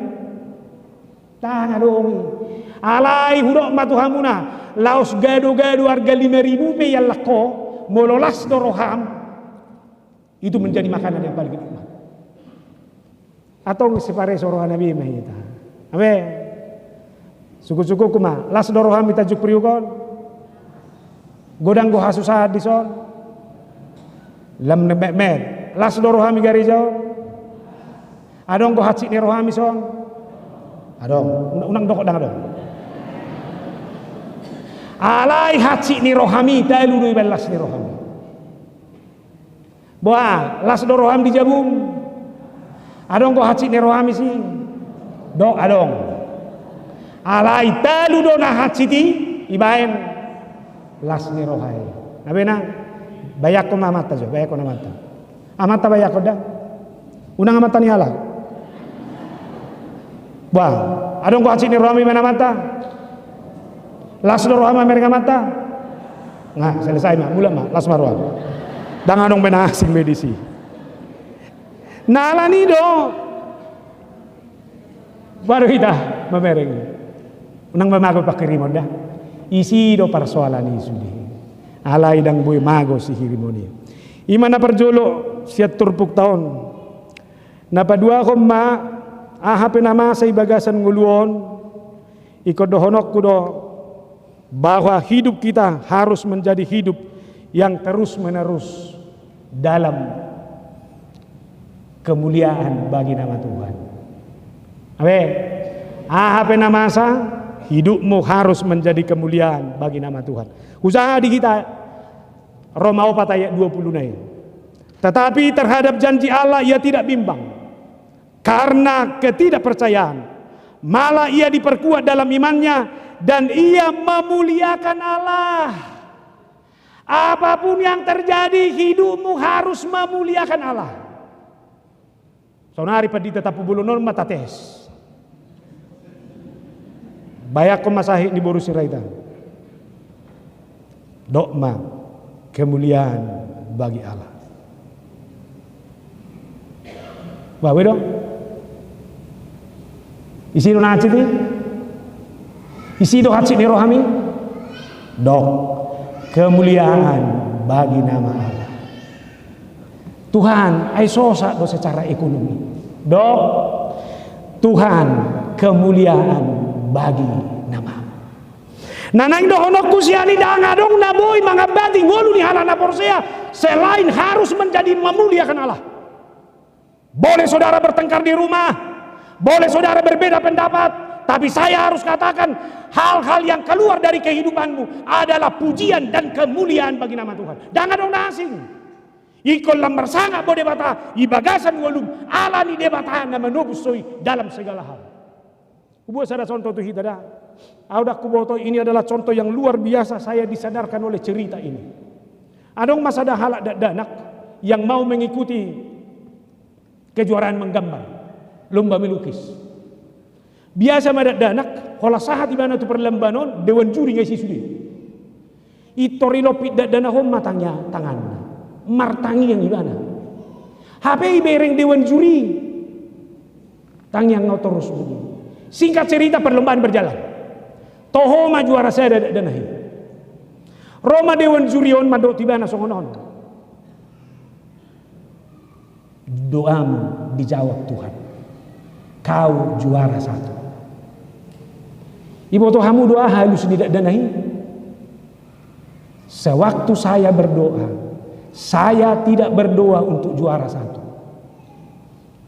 Ndang adong i. Alai hudok ma tu hamuna, laos gado-gado arga lima ribu pe iallang ho, molo las do roham, itu menjadi makanan yang paling nikmat. Antong sipareso rohana be ma hita. Abe. Sungkun-sungkunku ma, las do rohami tanjung priuk on? Godang do hasusaan dison? Lam ne metmet. Las do rohami gareja on? Adong do hansit ni rohami son? Adong. Unang, unang dokkon ndang adong. Alai hansit ni rohami talu do ibaen las ni rohami. Boha, las do roham di jabum? Adong do hansit ni roham disi? Dok, adong. Alai talu do na hansit i ibaen las ni roha i. Na bena, bayangkon ma amanta jo, bayangkon amanta. Amanta bayangkon da? Unang amanta ni halak. Bah, adong do hansit ni roham ibaen amanta? Las do roham mamereng amanta? Nga, selesai ma, mulak ma, las ma roham. Ndang adong be na asing be disi. Na alani do baru hita mamereng. Unang be mago panghirimon da. Isi do parsoalan i sude. Alai ndang boi mago sihirimon i. I ma na parjolo sian turpukta on. Na paduahon ma, aha pe na masa i bagasan ngolu on, ingkon dohononku do bahwa hidup kita harus menjadi hidup yang terus-menerus dalam kemuliaan bagi nama Tuhan. Amin. Aha pe na masa, hidupmu harus menjadi kemuliaan bagi nama Tuhan. Usaha di kita, Roma opat ayat dua puluh na i. Tetapi terhadap janji Allah ia tidak bimbang karena ketidakpercayaan. Malah ia diperkuat dalam imannya dan ia memuliakan Allah. Apapun yang terjadi, hidupmu harus memuliakan Allah. Saonari pandita Tampubolon on ma tates. Bayangkon ma sahit ni boru Sirait an. Dok ma, kemuliaan bagi Allah. Bah, boi do? Isi do na hansit i? Isi do hansit ni rohami? Dok, kemuliaan bagi nama Allah. Tuhan, ai sosa do secara ekonomi. Dok, Tuhan, kemuliaan bagi nama-Mu. Na naeng dohononku sian i, ndang adong na boi mangambati ngolu ni halak na porsea selain harus menjadi memuliakan Allah. Boleh saudara bertengkar di rumah, boleh saudara berbeda pendapat, tapi saya harus katakan, hal-hal yang keluar dari kehidupanmu adalah pujian dan kemuliaan bagi nama Tuhan. Ndang adong na asing. Ingkon lam marsangap ho Debata di bagasan ngolum, ala ni Debata na manobus ho i dalam segala hal. Hubuat sada contoh tu hita da. Au ndang huboto, ini adalah contoh yang luar biasa, saya disadarkan oleh cerita ini. Adong ma sada halak dakdanak yang mau mengikuti kejuaraan menggambar, lomba melukis. Biasa ma dakdanak, holan sahat ibana tu perlombaan on, dewan juri nga isi sude. Pintor ilompit dakdanak on ma tangiang, tanganna. Martangiang ibana. Hape ibereng dewan juri. Tangiang nga torus. Singkat cerita, perlombaan berjalan. Toho ma juara sada dakdanak i. Ro ma dewan juri on mandok tu ibana songon on. Doamu dijawab Tuhan. Kau juara satu. Iboto hamu do aha alus ni dakdanak i? Sewaktu saya berdoa, saya tidak berdoa untuk juara satu.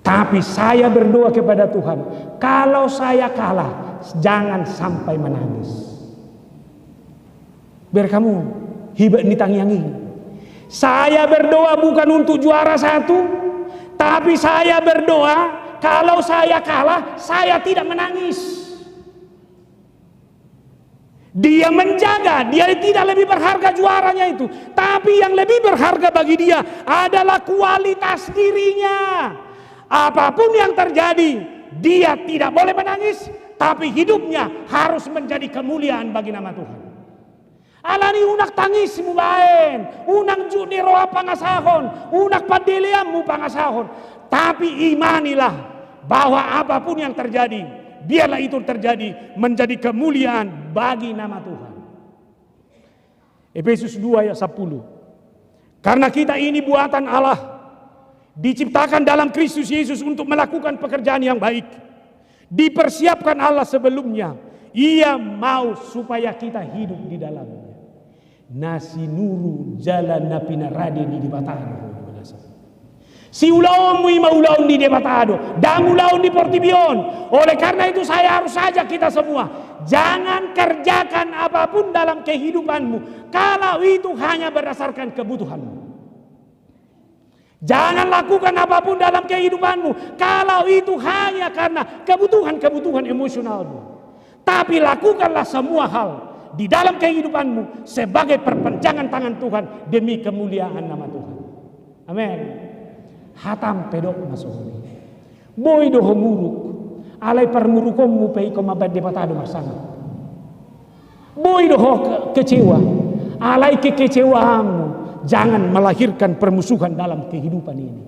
Tapi saya berdoa kepada Tuhan, kalau saya kalah, jangan sampai menangis. Bereng hamu, hebat ni tangiang i. Saya berdoa bukan untuk juara satu, tapi saya berdoa, kalau saya kalah, saya tidak menangis. Dia menjaga, dia tidak lebih berharga juaranya itu. Tapi yang lebih berharga bagi dia adalah kualitas dirinya. Apapun yang terjadi, dia tidak boleh menangis. Tapi hidupnya harus menjadi kemuliaan bagi nama Tuhan. Alani unang tangis mubaen, unang jut ni roha pangasahon, unang pandeleanmu pangasahon. Tapi imanilah bahwa apapun yang terjadi, biarlah itu terjadi menjadi kemuliaan bagi nama Tuhan. Efesus dua ayat sepuluh. Karena kita ini buatan Allah, diciptakan dalam Kristus Yesus untuk melakukan pekerjaan yang baik. Dipersiapkan Allah sebelumnya. Ia mau supaya kita hidup di dalamnya. Na sinuru jala na pinarade ni Debata do ho. Siulaonmu i ma ulaon ni Debata do, ndang ulaon ni portibi on. Oleh karena itu, saya harus ajak kita semua, jangan kerjakan apapun dalam kehidupanmu kalau itu hanya berdasarkan kebutuhanmu. Jangan lakukan apapun dalam kehidupanmu kalau itu hanya karena kebutuhan-kebutuhan emosionalmu. Tapi lakukanlah semua hal di dalam kehidupanmu sebagai perpanjangan tangan Tuhan demi kemuliaan nama Tuhan. Amin. Hatam pe do masuk. Boi do ho muruk, alai parmurukonmu pe ingkon mambaen Debata do marsangap. Boi do ho ke-, kecewa, alai kekecewaanmu jangan melahirkan permusuhan dalam kehidupan ini.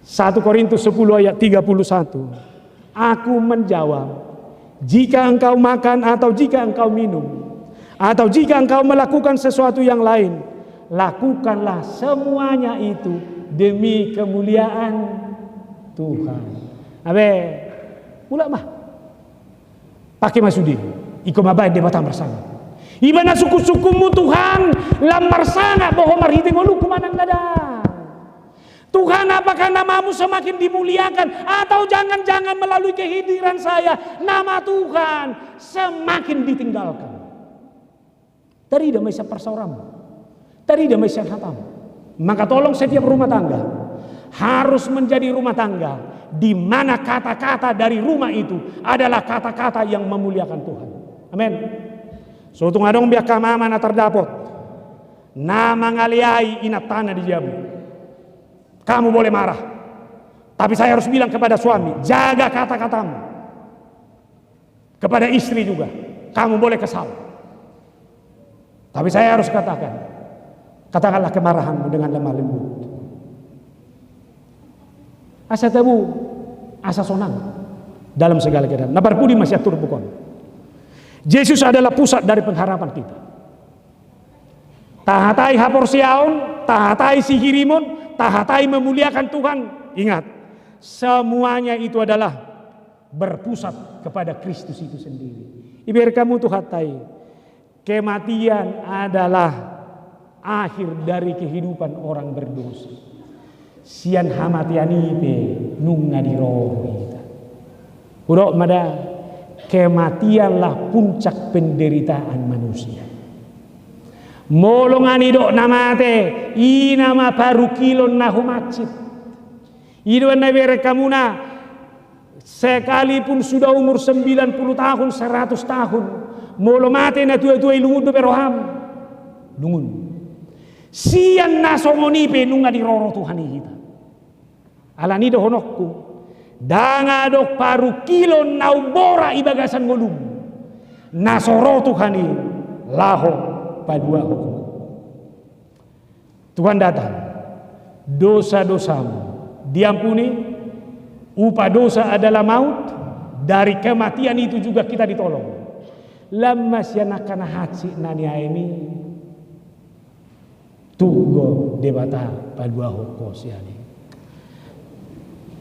Satu Korintus sepuluh ayat tiga puluh satu. Aku menjawab, jika engkau makan atau jika engkau minum, atau jika engkau melakukan sesuatu yang lain, lakukanlah semuanya itu demi kemuliaan Tuhan. Abe, mulak ma. Pake ma sude, ingkon mambaen Debata marsangap. Iba na sungkunsungkunmu Tuhan, lam marsangap do ho marhite ngolungku manang na ndang. Tuhan, apakah namamu semakin dimuliakan, atau jangan-jangan melalui kehadiran saya, nama Tuhan semakin ditinggalkan? Tarida ma i sian parsaoranmu, tarida ma i sian hatamu. Maka tolong, setiap rumah tangga harus menjadi rumah tangga di mana kata-kata dari rumah itu adalah kata-kata yang memuliakan Tuhan. Amin. So tung adong be angka mama na tardapot na mangaleai inantana di jabu. Kamu boleh marah, tapi saya harus bilang kepada suami, jaga kata-katamu. Kepada istri juga, kamu boleh kesal. Tapi saya harus katakan, katakanlah kemarahanmu dengan lemah lembut. Asa tabo, asa sonang dalam segala keadaan. Na parpudi ma sian turpuk on. Yesus adalah pusat dari pengharapan kita. Tahatai haporseaon, tahatai sihirimon, tahatai memuliakan Tuhan. Ingat, semuanya itu adalah berpusat kepada Kristus itu sendiri. Iberek hamu tu hata i, kematian adalah akhir dari kehidupan orang berdosa. Sian hamatean i pe nunga diroha hita. Hudok ma da, kematianlah puncak penderitaan manusia. Molo nga nidok na mate, i nama parungkilon na humansit. I do na iberek hamuna, sekalipun sudah umur sembilan puluh tahun, seratus tahun, molo mate na tua-tua i, lungun dope roham? Lungun. Sian na songon i pe nunga diroha Tuhan i hita. Alani i dohononku, ndang adong parungkilon na umbora i bagasan ngolum na so ro Tuhan i laho paluahon. Tuhan datang, dosa-dosamu diampuni, upah dosa adalah maut, dari kematian itu juga kita ditolong. Lam ma sian angka na hansit na niaemi, tung do Debata paluahon ho sian i.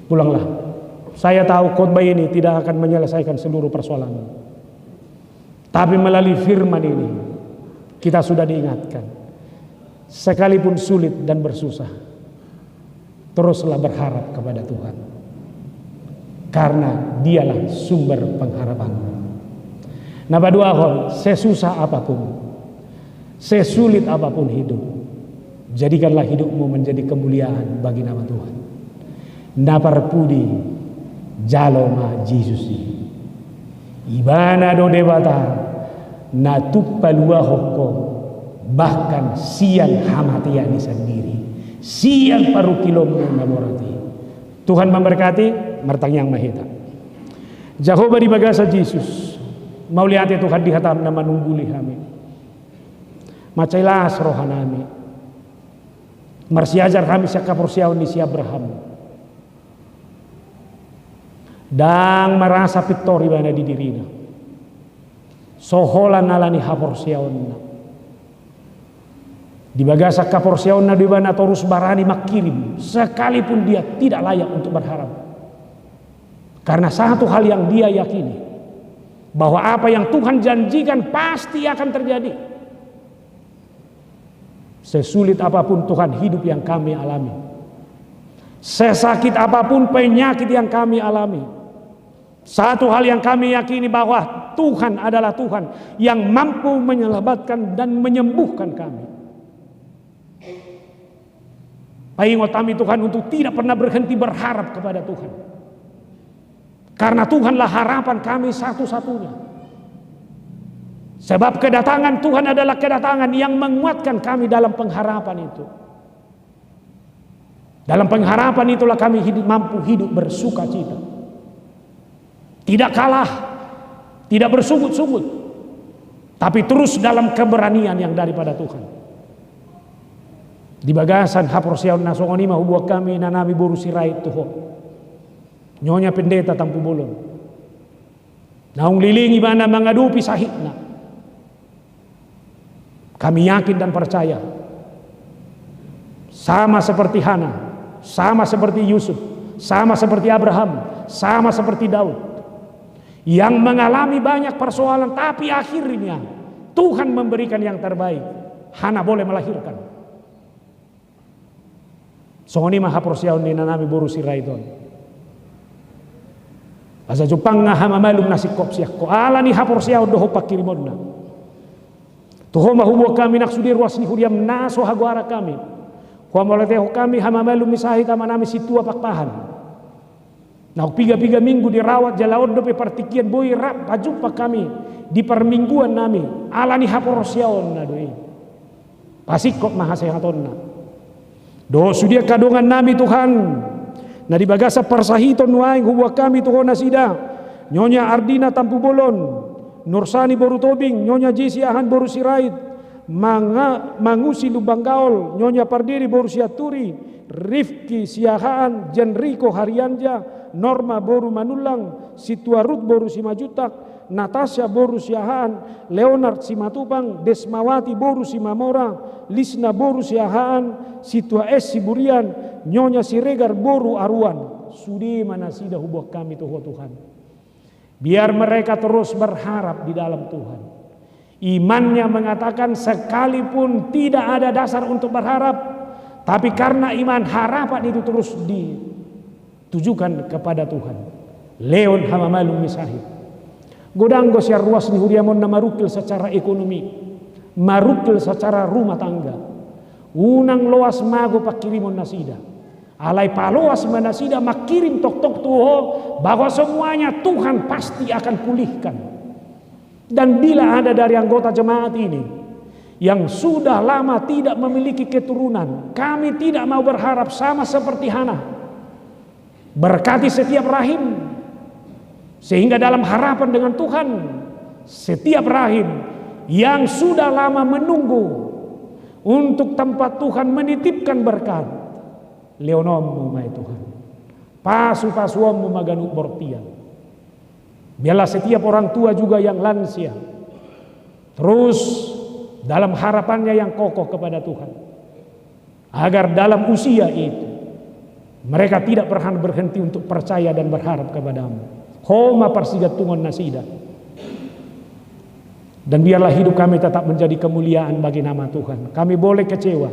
Pulanglah. Saya tahu khotbah ini tidak akan menyelesaikan seluruh persoalanmu. Tapi melalui firman ini, kita sudah diingatkan. Sekalipun sulit dan bersusah, teruslah berharap kepada Tuhan. Karena Dialah sumber pengharapanmu. Na paduahon, sesusah apapun, sesulit apapun hidup, jadikanlah hidupmu menjadi kemuliaan bagi nama Tuhan. Na parpudi, jalo ma Jesus i. Ibana do Debata na tung paluahon ho, bahkan sian hamatean i sandiri, sian parungkilonmu na borat i. Tuhan memberkati, martangiang ma hita. Jahowa, di bagasan Jesus, mauliate Tuhan di hataM na manungguli hami. Mansai las rohanami. Marsiajar hami sian haporseaon ni si Abraham. Ndang marasa pintor ibana di dirina. So holan ala ni haporseaonna. Di bagasan haporseaonna do ibana torus barani mangkirim, sekalipun dia tidak layak untuk berharap. Karena satu hal yang dia yakini, bahwa apa yang Tuhan janjikan pasti akan terjadi. Sesulit apapun, Tuhan, hidup yang kami alami, sesakit apapun penyakit yang kami alami, satu hal yang kami yakini, bahwa Tuhan adalah Tuhan yang mampu menyelamatkan dan menyembuhkan kami. Paingot hami, Tuhan, untuk tidak pernah berhenti berharap kepada Tuhan. Karena Tuhanlah harapan kami satu-satunya. Sebab kedatangan Tuhan adalah kedatangan yang menguatkan kami dalam pengharapan itu. Dalam pengharapan itulah kami hidup, mampu hidup bersukacita. Tidak kalah, tidak bersungut-sungut, tapi terus dalam keberanian yang daripada Tuhan. Di bagasan haporseaon na songon i ma huboan hami inanami boru Sirait tu Ho, Nyonya Pendeta Tampubolon. Naung leleng ibana mangadopi sahitna. Kami yakin dan percaya, sama seperti Hana, sama seperti Yusuf, sama seperti Abraham, sama seperti Daud, yang mengalami banyak persoalan, tapi akhirnya Tuhan memberikan yang terbaik. Hana boleh melahirkan. Songon i ma haporseaon ni inanami boru Sirait on. Asa jumpang ma hamamalum na singkop sian Ho ala ni haporseaon dohot pangkirimonna. Tu Ho ma huboan hami nang sude ruas ni huriaM na so hagoaran hami. Huhamauliatehon hami hamamalum ni sahit amanami Sintua Pakpahan. Naung piga-piga minggu dirawat jala on dope partingkian boi rap pajumpa hami di parmingguannami ala ni haporseaonna do i. Pasingkop ma hasehatonna. Dohot sude angka dongannami, Tuhan, na di bagasan parsahiton nuaeng huboan hami tu Ho nasida: Nyonya Ardina Tampubolon, Nursani boru Tobing, Nyonya Jesi Ahan boru Sirait, Manga-, Mangusi Lumban Gaol, Nyonya Pardede boru Sianturi, Rifki Siahaan, Jenriko Harianja, Norma boru Manullang, Sintua Rut boru Simanjuntak, Natasha boru Siahaan, Leonard Simatupang, Desmawati boru Simamora, Lisna boru Siahaan, Sintua Es Siburian, Nyonya Siregar boru Aruan. Sude ma nasida huboan hami tu Ho, Tuhan. Biar mereka terus berharap di dalam Tuhan. Imannya mengatakan, sekalipun tidak ada dasar untuk berharap, tapi karena iman, harapan itu terus ditujukan kepada Tuhan. Lehon hamamalum ni sahit. Godang do sian ruas ni huriaM on na marungkil secara ekonomi, marungkil secara rumah tangga. Unang loas mago pangkirimon nasida. Alai paloas ma nasida mangkirim tongtong tu Ho, bahwa semuanya Tuhan pasti akan pulihkan. Dan bila ada dari anggota jemaat ini yang sudah lama tidak memiliki keturunan, kami tidak mau berharap sama seperti Hana. Berkati setiap rahim, sehingga dalam harapan dengan Tuhan, setiap rahim yang sudah lama menunggu untuk tempat Tuhan menitipkan berkat, lehononMu ma i, Tuhan. PasupasuonMu ma ganup bortian. Biarlah setiap orang tua juga yang lansia terus dalam harapannya yang kokoh kepada Tuhan, agar dalam usia itu mereka tidak pernah berhenti untuk percaya dan berharap kepada-Mu. Ho ma parsigantungon nasida. Dan biarlah hidup kami tetap menjadi kemuliaan bagi nama Tuhan. Kami boleh kecewa,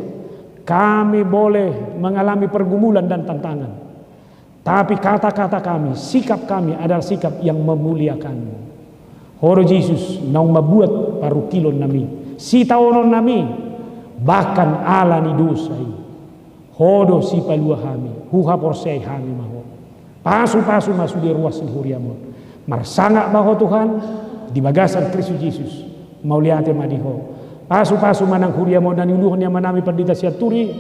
kami boleh mengalami pergumulan dan tantangan, tapi kata-kata kami, sikap kami adalah sikap yang memuliakan-Mu. Ho do Jesus naung mambuat parungkilonnami, sitaononnami, bahkan ala ni dosa i. Ho do sipalua hami, huhaporseai hami ma Ho. Pasupasu ma sude ruas ni huriaM on. Marsangap ma Ho, Tuhan, di bagasan Kristus Jesus. Mauliate ma di Ho. Pasupasu ma nang huriaM on na niuluhon ni amanami Pandita Sianturi,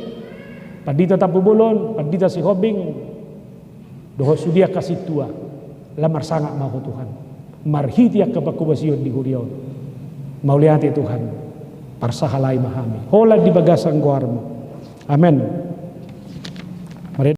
Pandita Tampubolon, Pandita Sihombing, dohot sude angka sintua. Lam marsangap ma Ho Tuhan, marhite angka pangkobasion di huria on. Mauliate Tuhan, parsahalai ma hami holan di bagasan goarMu. Amen.